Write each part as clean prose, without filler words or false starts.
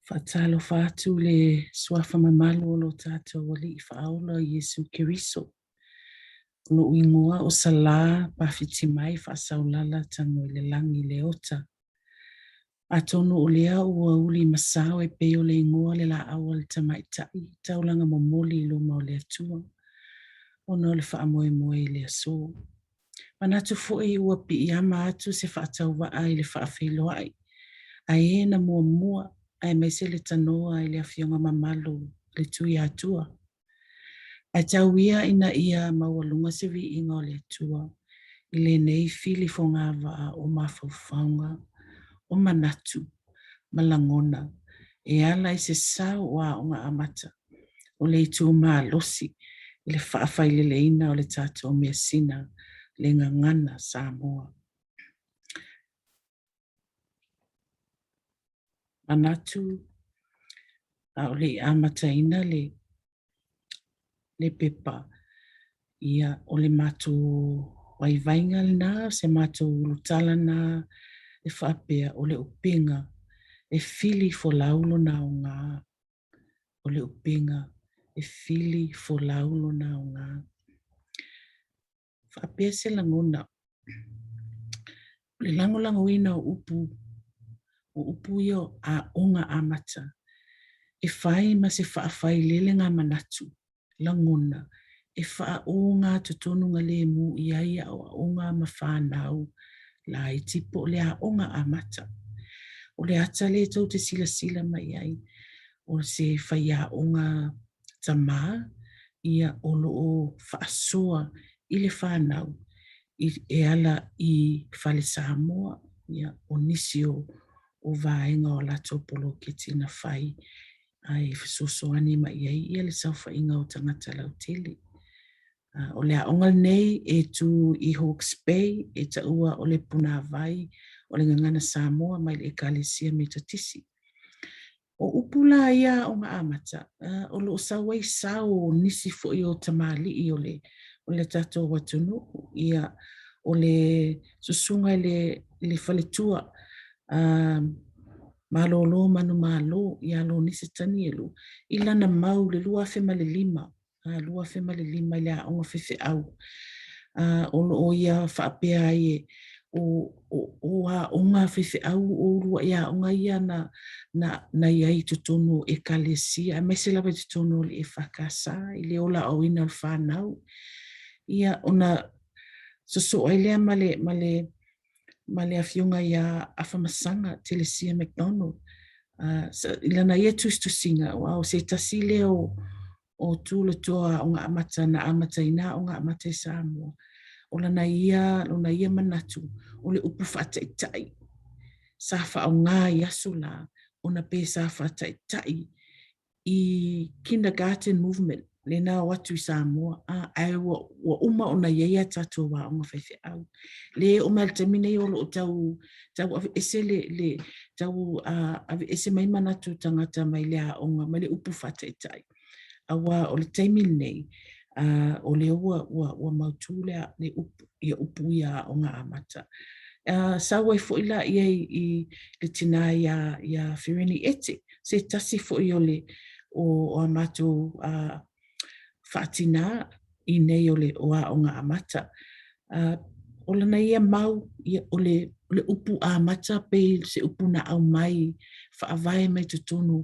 Faatalofa atu le suafa mamalu o lo tatou Alii Faaola Iesu Keriso. O lou igoa o Salā Pafitimai Faasaulala Tagoilelagi Leota. Atonu o lea ua uli masao e pei o le igoa le laau a le tamaitai taulaga momoli i luma o le Atua ona o le faamoemoe i le aso. Manatu foi ua piiama atu se faatauvaa i le faafeiloai a e na muamua aemaise le tanoa i le Afioga mamalu le Tuiatua. Ae tau ia ina ia maualuga se viiga o le Atua i lenei fili fogavaa o mafaufauga, o manatu ma lagona e ala i se sao o Aoga Amata o le itu malosi i le faafaileleina o le tatou measina le Gagana Samoa. Manatu a o le i amataina le le pepa, ia o le matou vaivaiga lena, se matou ulutala lena e faapea o le upega e fili folau lona aoga. O le upega e fili folau lona aoga. Faapea se lagona, o le lagolagoina o upu, o upu ia o aoga amata, e fai ma se faafailelega manatu, lagona, e faaogatotonugalemu i ai aoaoga ma fanau laiti po o le aoga amata. O le ata lea tou te silasila mai ai, o se faiaoga tamā ia o lo o faasoa i le fanau e ala i Fale Samoa, ia o nisi o o vaega o latou poloketi na fai ae fesoasoani mai i ai ia le saofaiga o tagata lautele. O le aoga lenei e tū i Hawke's Bay e taua o le punāwai o le Gagana Samoa mai le Ekalesia Metotisi. O upu la ia aoga amata, o lo o sau ai sao o nisi foi o tamalii o le, o le tatou atunuu, ia, o le susuga i le, i le faletua Malolo Manumalo ia Lonise Tanielu i lana mau i le 2005, 2005 i le aoga faifeau, o lo o ia faapea ai e o, o, o aoga faifeau o uluai aoga ia na, na, na i ai i totonu o ekalesia, aemaise lava i totonu o le EFKS, i le olaoina o le fanau. Ia, ona sosoo ai lea ma le, ma le, ma le afioga ia Afamasaga Telesia McDonald, i lana ia tusitusiga, aua o se tasi lea o, o Tulatoa Aoga Amata na amataina Aoga Amata i Samoa. O lana ia, lona ia manatu, o le upu faataitai sa faaaoga i aso la, ona pe sa faataitai i Kindergarten Movement lena o atu i Samoa, a, ae ua, ua uma ona i ai a tatou aoga faifeau. Le oo mai le taimi nei o lo o tau, tau aveese le, le tau aveese mai manatu o tagata mai le aoga, mai le upu faataitai. Aua o le taimi lenei, o lea ua, ua, ua mautū le, le upu, ia upu ia aoga amata. Sau ai foi la ia i, i le tinā iā, iā Fereni Ete, se tasi foi o le, o, o a matou faatinā i nei o le o Aoga Amata. O lana ia mau, ia, o le, o le upu amata pei se upu na aumai faavae mai totonu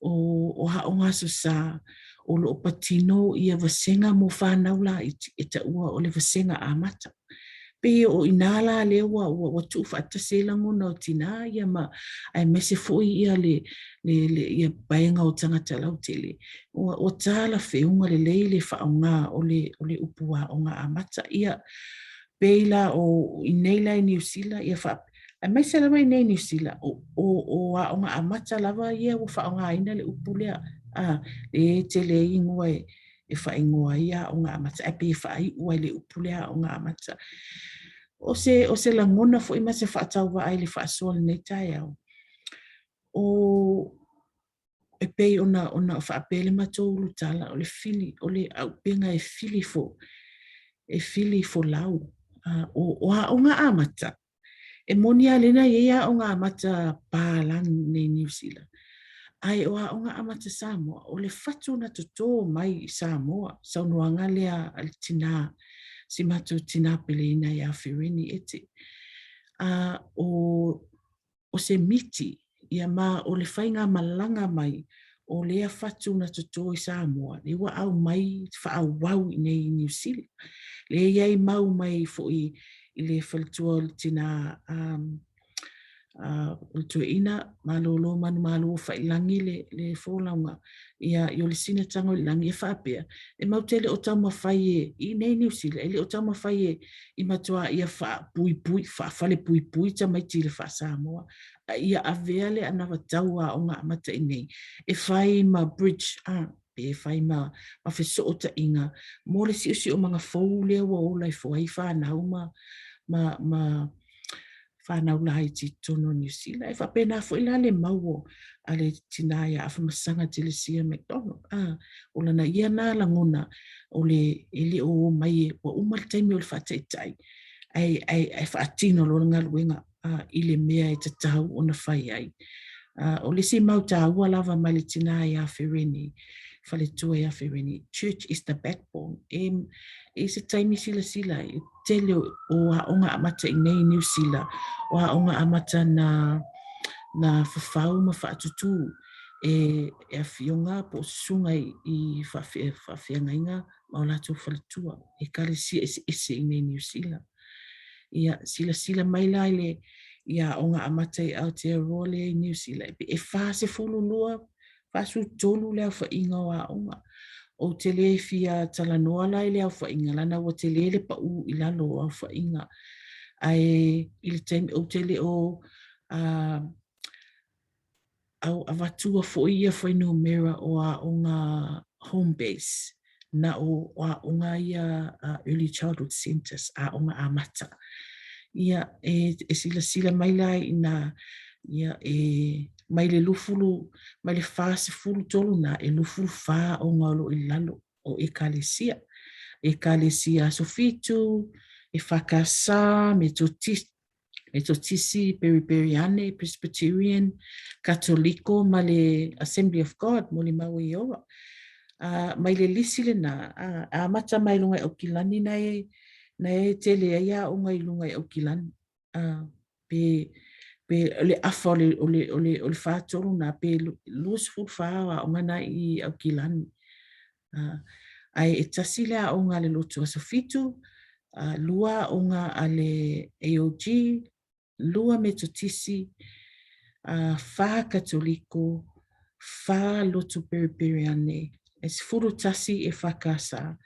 o, o Aoga Aso Sa, o lo o patino ia vasega mo fanau laiti e taua o le vasega amata. Pei o i inā la lea ua, ua, ua tuufaatasi ai lagona o tinā ia ma, aemaise foi ia le, le, le, ia paega o tagata lautele. Ua, ua talafeuga lelei le faaaoga o le, o le upu aoga amata. Ia, pei la o i nei la i Niu Sila, ia faa, aemaise lava i nei Niu Sila, o, o, o aoga amata lava ia ua faaaogaina le upu lea, a, e tele ai ingoa e, e faaigoa ai aoga amata, ae pei e faaiu ai le upu lea aoga amata. O se, o se lagona foi ma se faatauvaa i le faasoa lenei taeao, o, e pei ona, ona faapea le matou ulutala, o le fili, o le auupega e fili fo, e fili folau. O, o aoga amata, E moni lava lena e i ai aoga amata palangi i Niu Sila. Ae o Aoga Amata Samoa, o le fatu na totō mai i Samoa, saunoaga lea a le tinā, si matou tinā peleina ia Fereni Ete. A o, o se miti, ia ma o le faigamalaga mai o lea fatu na totō i Samoa, lea ua aumai faaauau i nei i Niu Sila. Lea e i ai mau mai foi i le faletua o le tinā um, o le toeaina malōlō manumalo ua faiilagi le, le folauga ia i o le sina tago i le lagi e faapea e mau te le o taumafai e i nei Niu Sila e le o taumafai e i matuā ia faapuipui faafalepuipui tamaiti i le faa-Samoa a ia avea le anavatau aoga amata i nei e fai ma bridge a pe fai ma, ma fesootaiga mo le siosiomaga fou lea ua ola ifo ai whanau ma, ma, ma whanau laiti i totonu o Niu Sila. E faapena foi la le mau o a le tinā ia Afamasaga Telesia McDonald. Ah, o lana ia nā lagona o le e le o o mai e ua uma le taimi o le faataitai ae, ae, ae faatino loa le galuega uh, i le mea e tatau ona fai ai. Uh, o le isi mau tāua lava mai le tinā ia Fereni, faletua ia Fereni, church is the backbone. E, e se taimi silasila e tele o, o aoga amata i nei Niu Sila, o aoga amata na, na whawhau ma whaatutū e, e afioga po o susunga i, i whaawhiangainga ma o latou faletua, ekalesia eseese i nei Niu Sila. Ia, silasila mai la i le i aoga amata i Aotearoa lea i Niu Sila, e 42, 43 le aofaiga o aoga. Ou te le fia talanoa la i le aofaiga, lana ua tele le paʻū i lalo o aofaiga. Ae i le taimi, ou te le o uh, au avatua foi ia fuainumera o aoga home base na o aoga ia uh, early childhood centers, aoga amata. Ia, e, e silasila mai la i nā, ia, e, mai le lufulu, mai le 43 nā, e lufulu whā aoga o lo i lalo o ekalesia. Ekalesia Aso Fitu, e whakasa, me to Metotisi, Periperiane, Presbyterian, Katoliko ma le Assembly of God, Molimau e Iowa. Uh, mai le lisi lena, uh, amata mai lunga i Aukilani na e, na e tele ai aoga i lunga i Aukilani. Uh, pe, pe le afa o le, o le, o le, o le whātoro nā, pe 24 aoga na i Aukilani. Uh, ae e tasi le aoga a le lotu aso fitu, uh, lua aoga a le AOG, lua Metotisi, uh, whā Katoliko, whā lotu Periperiane, e 11 e whakasa,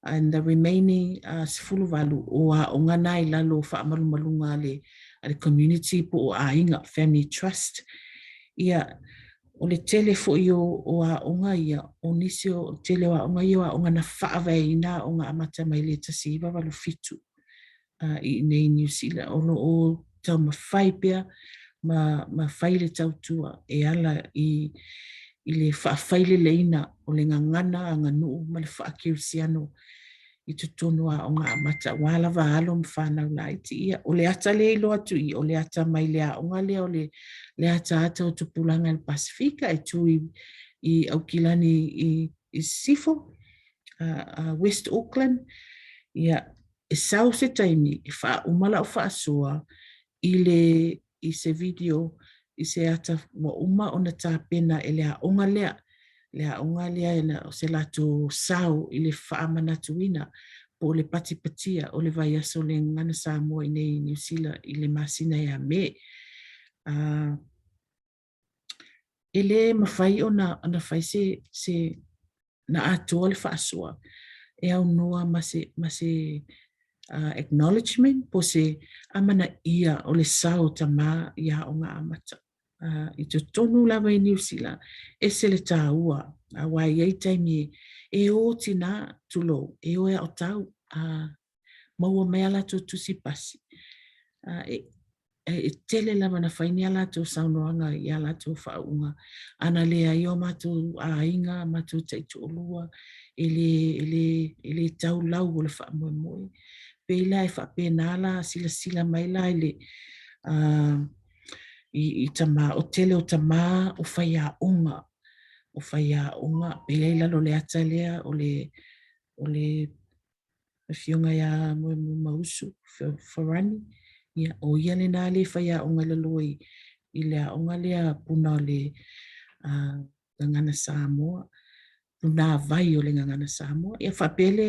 and the remaining uh, 18 o aoga nā i lalo o whaamalumalunga a le, a le community po o āinga, family trust. Ia, O le tele foi o, o aoga ia, o nisi o tele o aoga ia o aoga na faavaeina aoga amata mai le 1987 uh, i nei Niu Sila. O lo o taumafai pea ma, ma fai le tautua e ala i, i le faafaileleina o le gagana aganuu ma le faakerisiano i totonu o aoga amata, aua lava alo ma whanau laiti. Ia, o le ata lea i loa atu i, o le ata mai le aoga lea, o le, le ataata o tupulaga i le Pasifika e tū i, i Aukilani i, i Sisifo, uh, uh, West Auckland. Ia, e sau se taimi e whaauma lau faasoa i le i se video i se ata ua uma ona tapena e le aoga lea, le aoga lea e o se latou sao i le faamanatuina po o le patipatia o le vaiaso o le Gagana Samoa i nei i Niu Sila i le masina ia Me. Uh, e lē mafai ona ona fai se se na atoa le faasoa e aunoa ma se ma se uh, acknowledgement po se amanaia o le sao o tamā i Aoga Amata. Uh, i totonu lava i Niu Sila, ese le tāua, aua e i ai taimi e ō tinā, tulou, e ō e aotau, uh, maua mai a latou tusi pasi. Uh, e, e, e tele lava na whai ni a latou saunoanga i a latou whaunga. Ana le ai o matou āinga, matou taitoalua, e le, e le, e le tau lau o le whaamoemoe. Pei la e whaapena la, silasila mai la i le, uh, i, i tamā, o tele o tamā o faiaoga, o faiaoga, e i ai lalo le ata lea o le, o le afioga ia Moemoe Mausu Farani, ia, o ia lena le faiaoga i lalo i, i le aoga lea puna o le uh, Gagana Samoa, punāwai o le Gagana Samoa. Ia faapea le,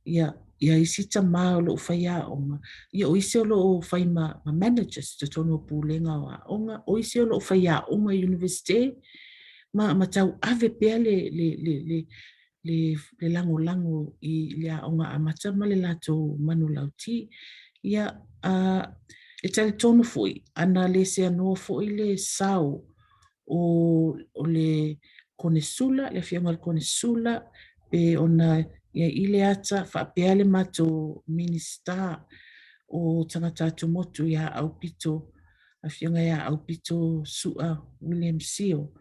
ia, ia isi tamā o loo faiaoga, ia o isi o loo fai ma, ma managers totonu o pulega o aoga, o isi o loo faiaoga i universite, ma, ma tauave pea le, le, le, le, le, le lagolago i le aoga amata ma le latou manulauti. Ia, uh, e talitonu foi, ana le seanoa foi le sao o, o le Konesula, le afioga i le Konesula, pe ona ia i le ata faapea le matou Minista o Tagata Atumotu ia Aupito, afioga ia Aupito Su'a William Sio,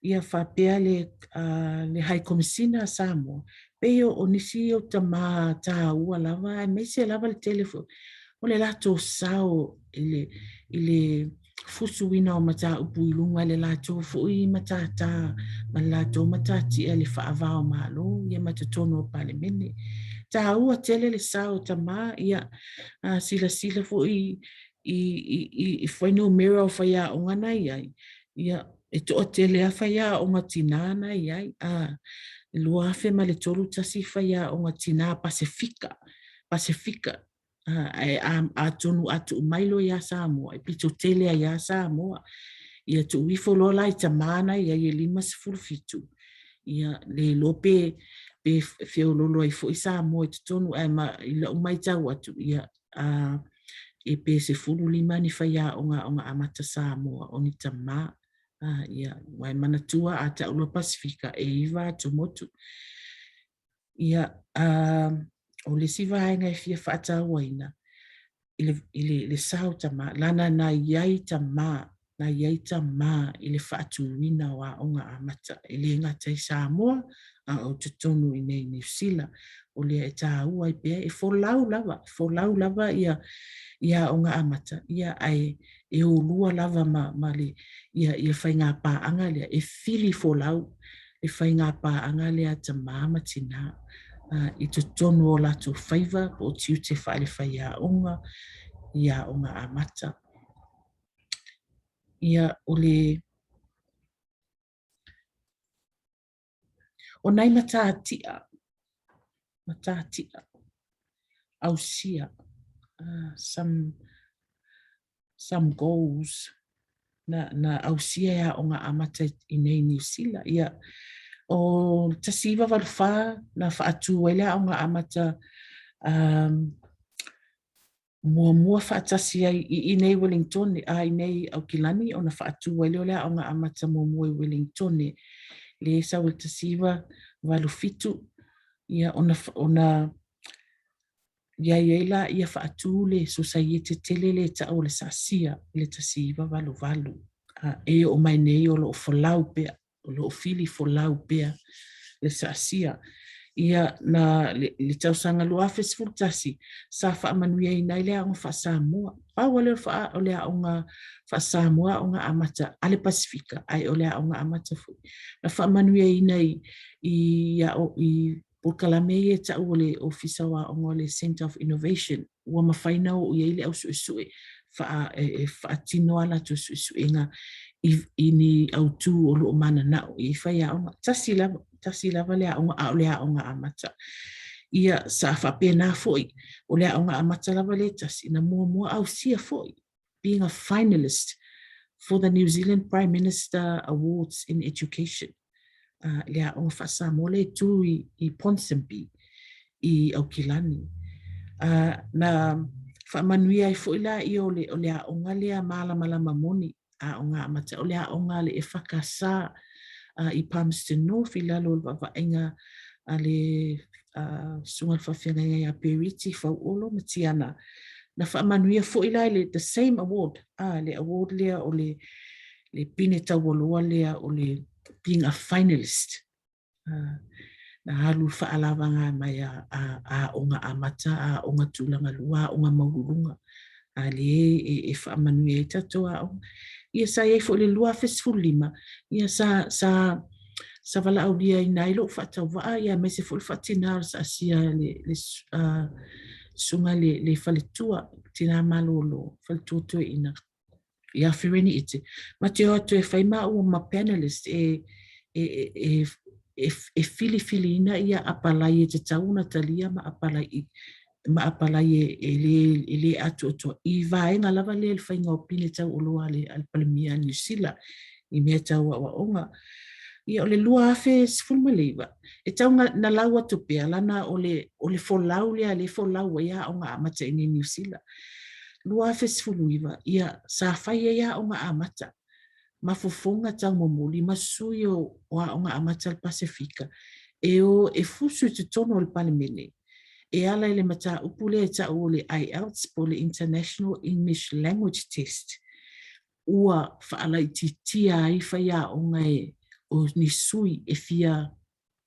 ia faapea le, uh, le High Komisina a Samoa, pei o, o nisi o tamā tāua lava, aemaise lava le tele foi, o le latou sao i le, i le fusuina o mataupu i luga i le latou foi matātā ma le latou matatia i le faava o Malo ia ma totonu o Palemene. Tāua tele le sao o tamā, ia, a silasila foi i, i, i, i fuainumera o faiaoga na i ai, ia, e toatele a faiaoga tinā na i ai, a, 2031 faiaoga tinā Pasefika, Pasefika, ae atonu a tuu mai loa iā Samoa, e pito tele ai iā Samoa. Ia tuu ifo loa la i tamā na i ai e 57, ia le iloa pe, pe feololo ai foi Samoa i totonu, ae ma, i lau maitau atu, ia, a, e pe 15 ni faiaoga aoga amata Samoa o ni tamā. A, ia, aua e manatua a tau loa Pasifika e iva atumotu. Ia, ā, o le isi vaega e fia faatauaina, i le, i le, le sao tamā, lana na i ai tamā, na i ai tamā i le faatūina o aoga amata, e le gata i Samoa, a o totonu i nei Niu Sila. O lea e tāua ai pea, e folau lava, e folau lava ia, ia aoga amata, ia ae e ōlua lava ma, ma le, ia, ia faigā pāʻanga lea, e fili folau le faigā pāʻanga lea a tamā ma tinā i totonu o latou faiva po o tiute faale-faiaoga i aoga amata. Ia, o le... O nai matatia, matatia, ausia, uh, some, some goals na, na ausia e aoga amata i nei Niu Sila. Ia, o 1984 na whaatū ai le aoga amata um, muamua faatasi ai i inei Wellingtone, a inei Aukilani, ona faatū ai lea o le aoga amata muamua i Wellingtone, le sau i le 1987, ia, ona, ona i ai ai la ia faatū le sosaiete tele le tau o le SASIA i le 1988. A, e oo mai nei o lo o folau pea o lo o fili folau pea le SASIA. Ia, na le, le tausaga 2011, sa faamanuiaina ai le Aoga Faa-Samoa. Pau lava lea o le, faa, o le Aoga Faa-Samoa, Aoga Amata a le Pasifika, ae o le Aoga Amata foi. Na faamanuiaina i, i, i polokalame ia e tau o le Ofisa o Aoga o le Centre of Innovation, ua mafai na oo i ai le au suesue faa, e, e faatino a latou suesuega i, i ni autū o lo o mananao i ai faiaoga. Tasi lava, tasi lava le aoga, a o le aoga amata. Ia, sa faapena foi, o le aoga amata lava le tasi, na muamua ausia foi being a finalist for the New Zealand Prime Minister Awards in Education. Uh, le aoga faa-Samoa le tū i, i Ponsonby, i Aukilani. Uh, na faamanuia ai foi la ia o le, o le aoga lea malamalama moni aoga amata, o le aoga a le EFKS uh, i Palmerston North i lalo o le vaavaaiga a le uh, susuga i le faafeagaiga ia Periti Fauolo ma Tiana. Na faamanuia foi la i le the same award, ah, le award lea o le, le pine taualoa lea o le being a finalist. Uh, na alu faalavaga mai a, a, a aoga amata, a aoga tulaga lua, a aoga maualuluga. A le e, e faamanuia ai tatou aoga. Ia sa i ai foi i le 2015, ia sa, sa, sa valaauliaina ai lou faatauvaa, ia aemaise foi le faatina o le saasia le, le uh, susuga le, le faletua, tina malolo, faletua toeaina ia Fereni Iti. Ma te o atu e fai maua ma panelist e, e, e, e, e filifiliina ia apalai e tatau ona talia ma apalai ma apalai e, e, le, e le atoatoa i vaega lava lea i le faiga o pine tauoloa a le, a le Palemia a Niu Sila i mea tau aoaoga. Ia, o le 2019, e tau na, na lau atu pea, lana o le, o le folau lea le folau ai aoga amata i Niu Sila. 2019, ia, sa fai ai aoga amata ma fofoga taumomoli ma sui o, o aoga amata a le Pasefika e o e fusu i totonu o le Palemene e ala i le mataupu lea e ta'u o le IELTS po o le International English Language Test, ua faalaitiitia ai faiaoga e o ni sui e fia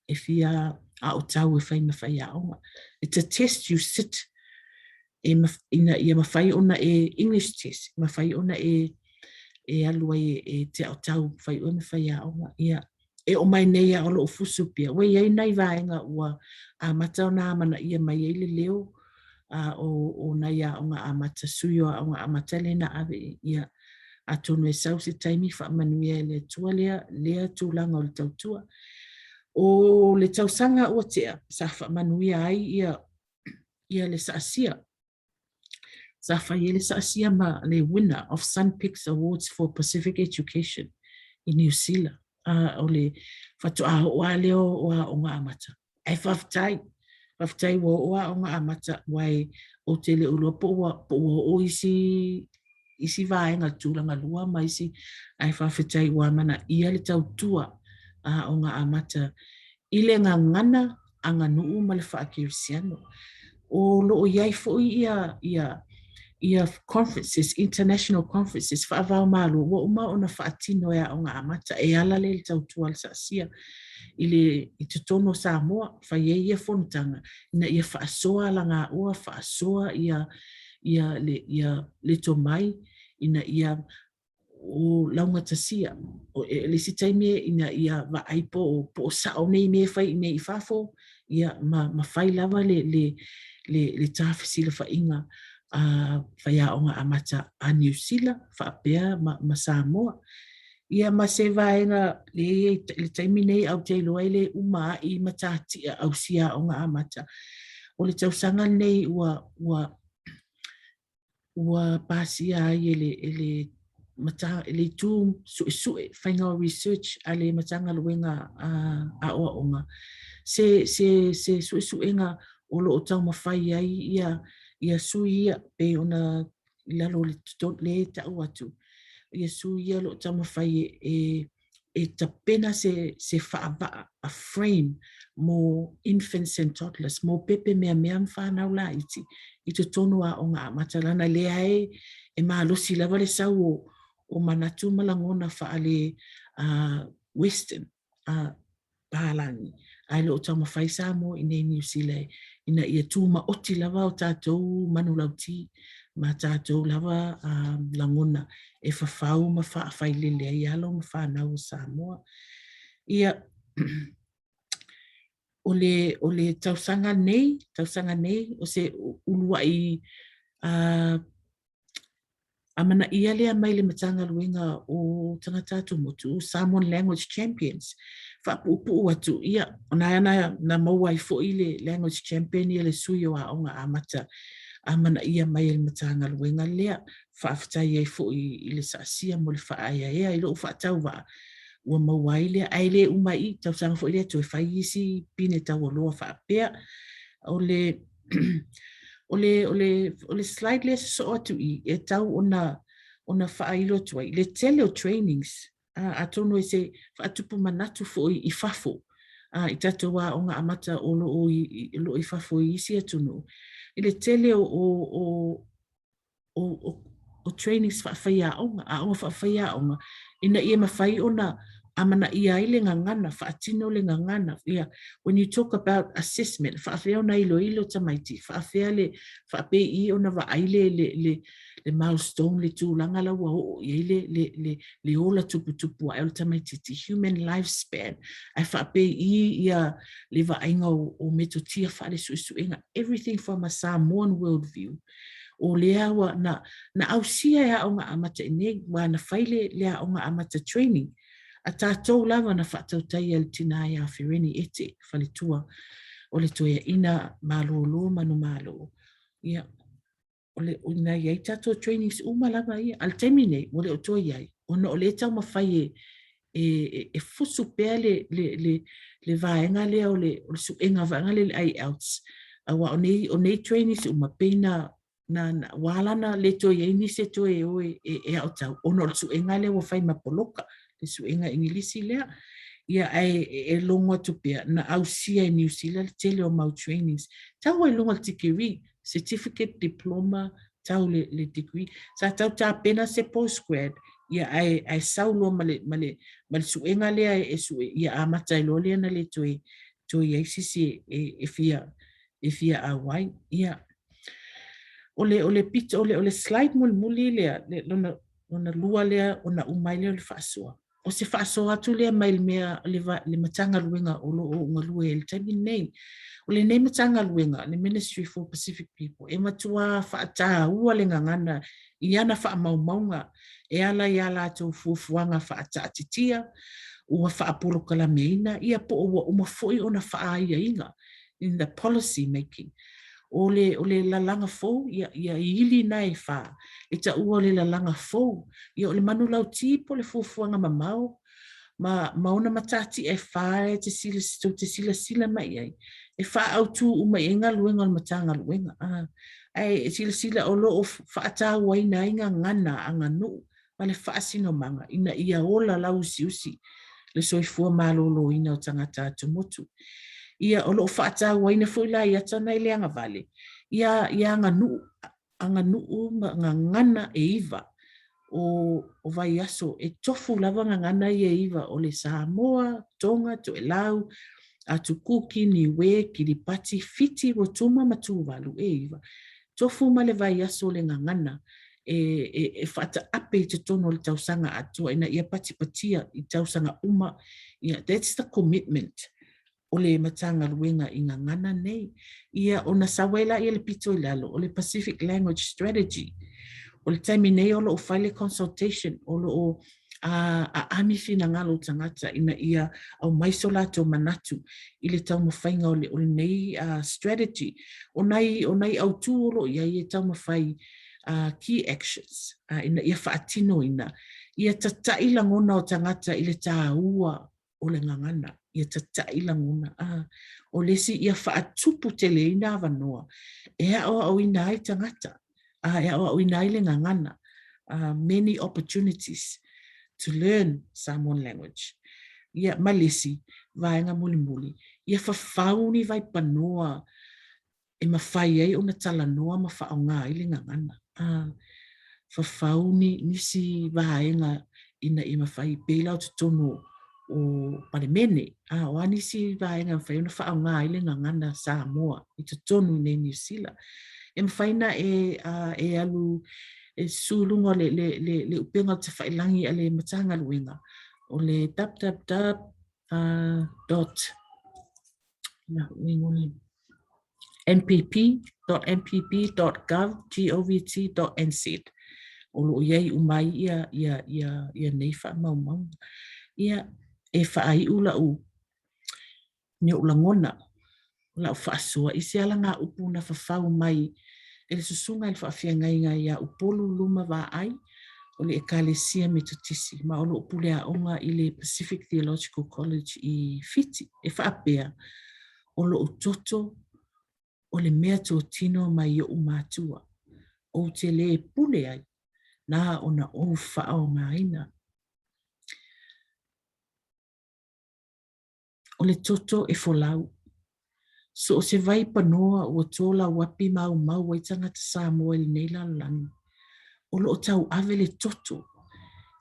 e fia aotau e fai ma faiaoga. It's a test you sit e ina ia mafai ona e English test, mafai ona e e alu ai e, e te aotau fai oe ma faiaoga. Ia, e oo mai nei a o loo fusu pea, ua i ai nai vaega ua amata ona amanaia mai ai le leo a o, o nai aoga amata, sui o aoga amata lea na ave ia atonu e sau se taimi faamanuia e le Atua lea, lea tulaga o le tautua. O le tausaga ua tea, sa faamanuia ai ia, ia le saasia Sa fai ai le saasia ma le winner of Sunpix Awards for Pacific Education i Niu Sila. Uh, o le faatoa oo lava lea o aoga amata. Ae faafetai, faafetai ua oo aoga amata, wai ou te le o iloa po ua, po ua oo isi isi vaega tulaga lua ma isi, ae faafetai ua amanaia le tautua a aoga amata i le gagana aganuu ma le faakerisiano. O lo o i ai foi ia, ia, ia conferences, international conferences faava-o-Malo ua uma ona faatino e Aoga Amata e ala lea i le tautua a le Saasia i le i totonu o Samoa, fai ai ia fonotaga ina ia faasoa alagaoa, faasoa ia ia le ia le tomai ina ia o laugatasia. O e, le isi taimi ina ia vaai po o, po o sao nei mea e fai i nei i fafo, ia ma, ma fai lava le, le, le, le tāfesilafaiga a faiaoga amata a Niu Sila faapea ma, ma Samoa. Ia ma se vaega le i le taimi nei au te iloa e le uma ai matatia ausia aoga amata. O le tausaga lenei ua, ua ua pasia ai e le, e le, mata, e le itu suesue faiga o research a le Matagaluega a Aoaoga se, se, se suesuega o lo o taumafai ai ia, ia sui ia pei ona i lalo o le, le ta'u atu ia sui ia o lo o taumafai e, e e tapena se, se faavaa, a frame, mo infants and toddlers, mo pepe meamea ma whanau laiti, i totonu o aoga amata lana lea e, e malosi lava le sau o, o manatu ma lagona faale uh, Western, uh, pālagi, ae le o taumafai Samoa i nei Niu Sila ina ia tūmaoti lava o tātou manulauti ma tātou lava um, lagona e fafau ma faafailele ai alo ma whanau o Samoa. Ia, o le, o le tausaga nei, tausaga nei, o se uluai uh, Amanaia lea mai le Matagaluega o Tagata Atumotu, Samoan Language Champions. Faapuupuu atu, ia, ona ana na maua ai foi le Language Champion ia le sui o Aoga Amata amanaia mai e le Matagaluega lea. Faafetai ai foi i le saasia mo le faaeaea i lou faatauvaa ua maua ai lea, ae le uma i tausaga foi lea toe fai isi pine taualoa faapea. O le o le, o le, o le slide lea sosoo atu i, e tau ona, ona faailo atu ai, le tele o trainings, a, atonu e se faatupu manatu foi i fafo, a, i tatou aoga amata o lo o i, i, lo o i fafo i isi atunuu, i le tele o, o, o, o, o, o trainings faafaiaoga, aoga faafaiaoga, ina ia mafai ona amanaia ai le gagana, faatino le gagana. Ia, when you talk about assessment, faafea ona iloilo tamaiti, faafea le, faapei ona vaai le, le, le, le milestone, le tulaga la ua oo i ai le, le, le, le ola tuputupu ae o le tamaitiiti, human lifespan, ae faapei i ia le vaaiga o, o metotia faale-suesuega, everything from a Samoan world view, o lea ua na, na ausia e Aoga Amata i nei, ua na fai le, le Aoga Amata training, a tātou lava na faatautaia le tinā iā Fereni Ete, faletua o le toeaina malōlō manumalo. Ia, o le, o na i ai tātou trainings uma lava ia. A le taimi nei, ua le o toe i ai, ona o lea e taumafai e, e, e, e fusu pea le, le, le, le vaega lea o le, o le suega vaega lea le IELTS. Aua o nei, o nei trainings uma, pei na, na, na, ua ala na le toe i ai nisi e toe o e, e, e aotau, ona o le suega lea ua fai ma poloka, le suega Igilisi lea. Ia, ae e, e logo atu pea, na ausia e Niu Sila le tele o mau trainings. Tau ai luga o le tikeri, certificate, diploma, tau le, le degree. Sa tau tapena se postgrad, ia ae, ae sau loa ma le, ma le, ma le suega lea e, e sue, ia amata ai loa lea na le toe, toe i ai sisi e, e, e fia, e fia auai. Ia, o le, o le pito, o le, o le slide mulimuli lea, le, lona, lona lua lea ona uma ai lea o le faasoa. O se faasoa atu lea mai le mea, le, le Matagaluega o lo o galue ai i le taimi lenei. O lenei Matagaluega, le Ministry for Pacific People, e matuā faataua le gagana i ana faamaumauga e ala i a latou fuafuaga faataatitia, ua faapolokalameina, ia po o ua uma foi ona faaaiaiga in the policy making. O le, o le lalaga fou, ia, ia ili na e whā, e ta ua o le lalaga fou, ia o le manulauti po le fuafuaga mamao, ma, ma ona matatia e whā e te sila, tou te silasila mai i ai, e whaautū uma i ai galuega o le Matagaluega. Ah, ae e silasila o lo o faatauaina ai gagana aganuu ma le faasinomaga ina ia ola lauusiusi le soifua malōlōina o tagata atumotu. Ia, o lo o faatauaina foi la i ata nai le agavale, ia, ia aganuu, aganuu ma gagana e iva o, o vaiaso, e tofu lava gagana ia e iva o le Samoa, Tonga, Toelau, Atukuki, Niue, Kiripati, Fiti, Rotuma ma Tuvalu, e iva. Tofu ma le vaiaso o le gagana e, e, e whaataape i totonu o le tausaga atoa ina ia patipatia i tausaga uma. Ia, that's the commitment o le Matagaluega i gagana nei. Ia, ona sau ai laia le pito i lalo, o le Pacific Language Strategy. O le taimi nei o lo o fai le consultation, o lo o a aami finagalo o tagata ina ia aumai so latou manatu i le taumafaiga o le, o lenei strategy. O nai, o nai autū o lo o i ai e taumafai key actions ina ia faatinoina, ia tataʻi lagona o tagata i le tāua o le gagana, ia tataʻi lagona, a o le isi ia faatuputeleina avanoa e aʻoaʻoina ai tagata, a e aʻoaʻoina ai le gagana, many opportunities to learn Samoan language. Ia, ma le isi vaega mulimuli, ia fafau ni vaipanoa e mafai ai ona talanoa ma faaaoga ai le gagana. A fafau ni nisi vaega ina ia mafai pei la o totonu o Palemene, a o a nisi vaega e mafai ona faaaoga ai le gagana Samoa i totonu i nei Niu Sila. E mafai na e, a, e alu e susu i luga o le, le, le, le upega o le tafailagi a le Matagaluega o le www dot npp.npp.gov.nz o lo o i ai uma ai ia, ia, ia, ia nei faamaumauga. Ia, e faaiu lau, ni ou lagona, lau faasoa i se alagaupu na fafau mai e le susuga i le faafeagaiga iā Upolu Luma Vaai o le Ekalesia Metotisi ma o lo o puleaoga i le Pacific Theological College i Fiti, e faapea, O lou toto o le mea totino mai oʻu mātua, ou te lē pule ai, na ona ou faaaogaina. O le toto e folau. So o se vai panoa ua tolauapi maumau ai tagata Samoa i lenei lalolagi, o lo o tauave le toto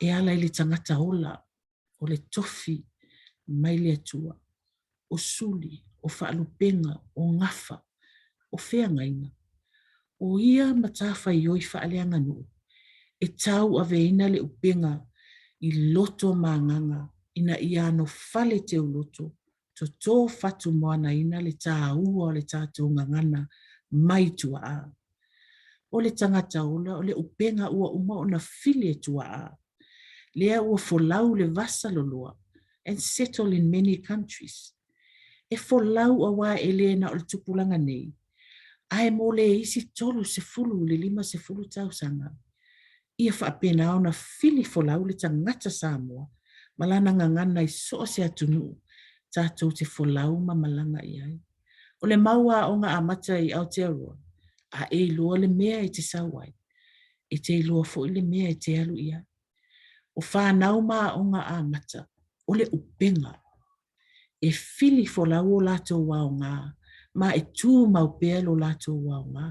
e ala i le tagata ola, o le tofi mai le Atua, o suli, o faalupega, o gafa, o feagaiga, o ia matafaioi faaleaganuu. E tauaveina le upega i loto ma agaga ina ia anofale teuloto, toto fatumoanaina le tāua o le tatou gagana mai tuaa. O le tagata ola o le upega ua uma ona fili e tuaa. Lea ua folau le vasa loloa and settle in many countries. E folau auā e le na o le tupulaga nei, ae mo le isi 30 i le 50 tausaga, ia faapena ona fili folau le tagata Samoa ma lana gagana i so o se atunuu tatou te folau ma malaga i ai. O le mau aoga amata i Aotearoa, a e iloa le mea e te sau ai, e te iloa foi le mea e te alu i ai. O fanau ma aoga amata, o le upega. E fili folau o latou aoga ma e tumau pea lo latou aoga.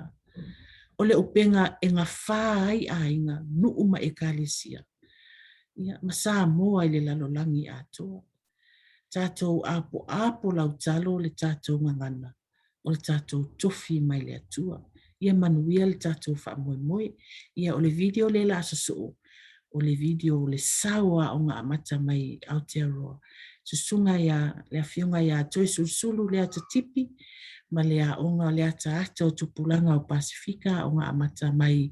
O le upega e gafā ai aiga, nuu ma ekalesia, ia, ma Samoa i le lalolagi atoa. Tatou apoapo lautalo le tatou gagana o le tatou tofi mai le Atua. Ia manuia le tatou faamoemoe. Ia o le video lea la a sosoo, o le video o le sao o Aoga Amata mai Aotearoa. Susuga ia le Afioga ia Toesulusulu Leatatipi ma le aoga o le Ataata o Tupulaga o Pasefika Aoga Amata mai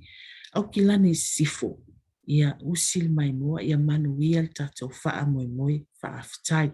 Aukilani i Sisifo. Ia usi le maimoa, ia manuia le tatou faamoemoe. Faafetai.